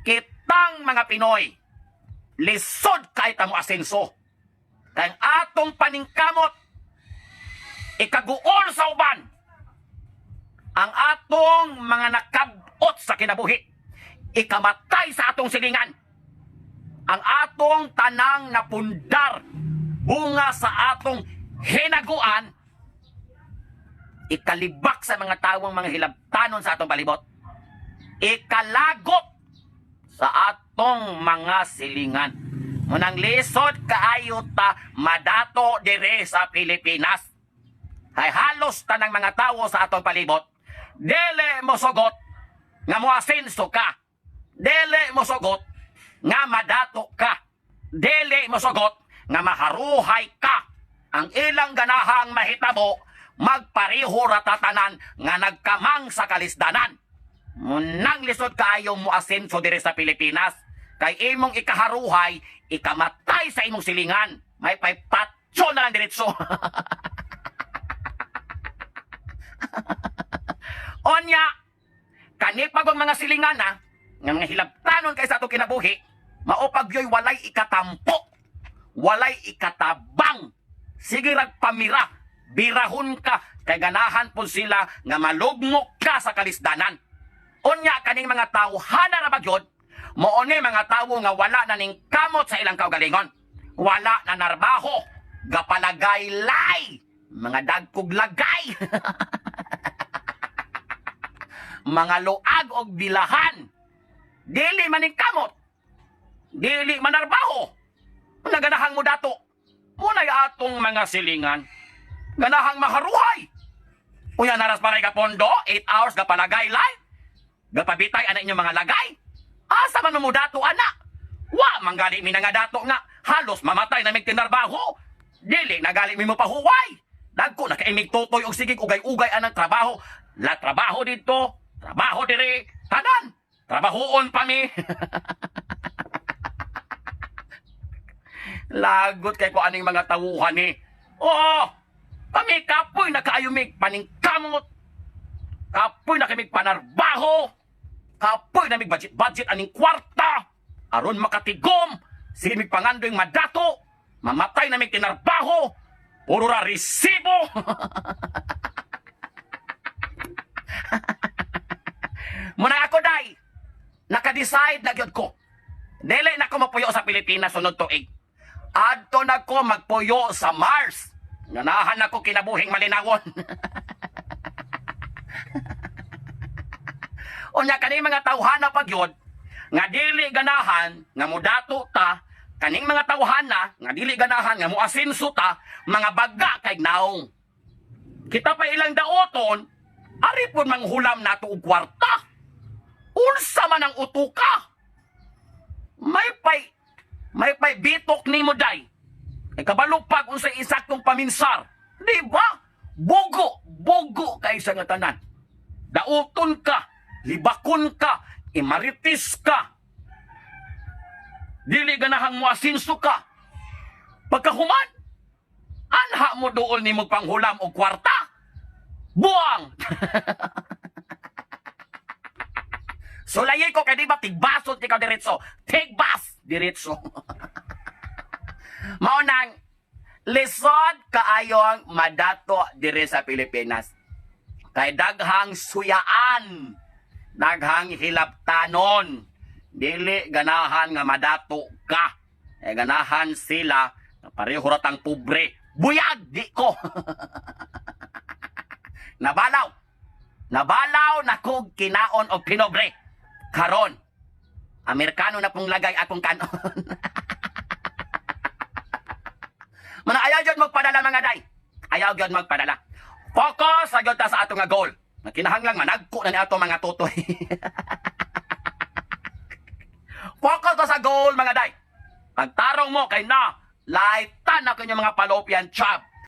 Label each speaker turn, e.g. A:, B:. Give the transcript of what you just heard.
A: Kitang mga Pinoy, lisod kay ta mo asenso. Kay ang atong paningkamot, ikaguol sa uban. Ang atong mga nakabot sa kinabuhi, ikamatay sa atong silingan. Ang atong tanang napundar, bunga sa atong hinaguan, ikalibak sa mga tawang mga hilabtanon sa atong palibot. Ikalagot sa atong mga silingan. Munang lisod kaayo ta madato dire sa Pilipinas. Ay halos tanang mga tawo sa atong palibot, dili mo sugot nga moasenso ka. Dili mo sugot nga madato ka. Dili mo sugot nga maharuhay ka. Ang ilang ganahang mahitabo, magpareho ra tatanan nga nagkamang sa kalisdanan. Munang lisod kaayo mo asenso dire sa Pilipinas. Kay imong ikaharuhay, ikamatay sa imong silingan. May pay patso na lang diretso. Onya, kanipag ang mga silingan na, nga mga hilabtanon kay sa atong kinabuhi, maupag yo'y walay ikatampo, walay ikatabang. Sige rag pamira, birahon ka, kay ganahan po sila nga malugmok ka sa kalisdanan. Unya kaning mga tawhana ra ba gyud, mao ni mga tawo nga wala na ning kamot sa ilang kaugalingon. Wala na narbaho, gapalagay lay, mga dagkog lagay. Mga luag og bilahan. Dili man ning kamot. Dili man narbaho. Naganahang mo dato. Muna'y atong mga silingan. Ganahang maharuhay. Unya naras paray ka pondo, 8 hours gapalagay lay. Gapabitay ana inyong mga lagay. Asa man mo dato ana? Wa manggali mi na nga dato nga halos mamatay na mig tinarbaho. Dili nagali mi mo pahuway. Dagko na kay mig tutoy og sigig ugay-ugay anang trabaho. La trabaho didto, trabaho diri, tanan. Trabahoon pa mi. Lagot kay ko aning mga tawuhan ni. Oo, kami kapoy na kaayumig paningkamot. Kapoy na kamig panarbaho. Kapoy na mig budget-budget aning kwarta. Aron makatigom, sige mig pangandoy madato. Mamatay na mig tinarbaho. Puro ra resibo. Muna ako day, naka-decide na gyud ko. Dili na ko mapuyo sa Pilipinas sunod tuig. Adto na ko magpuyo sa Mars. Ganahan ako kinabuhing malinawon. Unya kani mga tawhana pag yun, nga dili ganahan nga mudato ta, kaning mga tawhana nga dili ganahan nga muasinso ta, mga baga kay naong. Kita pa ilang daoton, ari pud manghulam nato og kwarta. Unsa man ang utuka? May pay bitok nimo day. Kay kabalo pag unsay isaktong paminsar. Di ba? Bugo, bugo kay sa nga tanan. Dauton ka, libakon ka, imaritis ka. Dili ganahang moasinso ka. Pagkahuman, anha mo dool nimo panghulam og kwarta. Buang! Sulayi ko kay di ba tigbasod ikaw diretso. Tigbas diretso. Mao nang lisod kaayong madato dire sa Pilipinas. Kay daghang suyaan, daghang hilabtanon. Dili ganahan nga madato ka. Eh, ganahan sila pareho ra tang pobre. Buyag di ko. Nabalaw. Nabalaw na kog kinaon og pinobre. Karon, Amerikano na pong lagay akong kanon. Mana ayaw gyud magpadala mga day. Ayaw gyud magpadala. Focus sa gyud ta sa ato nga goal. Na kinahanglan managko na ni ato mga tutoy. Focus ta sa goal mga day. Pagtarong mo kay na, laitan na kanyo mga palopian chab.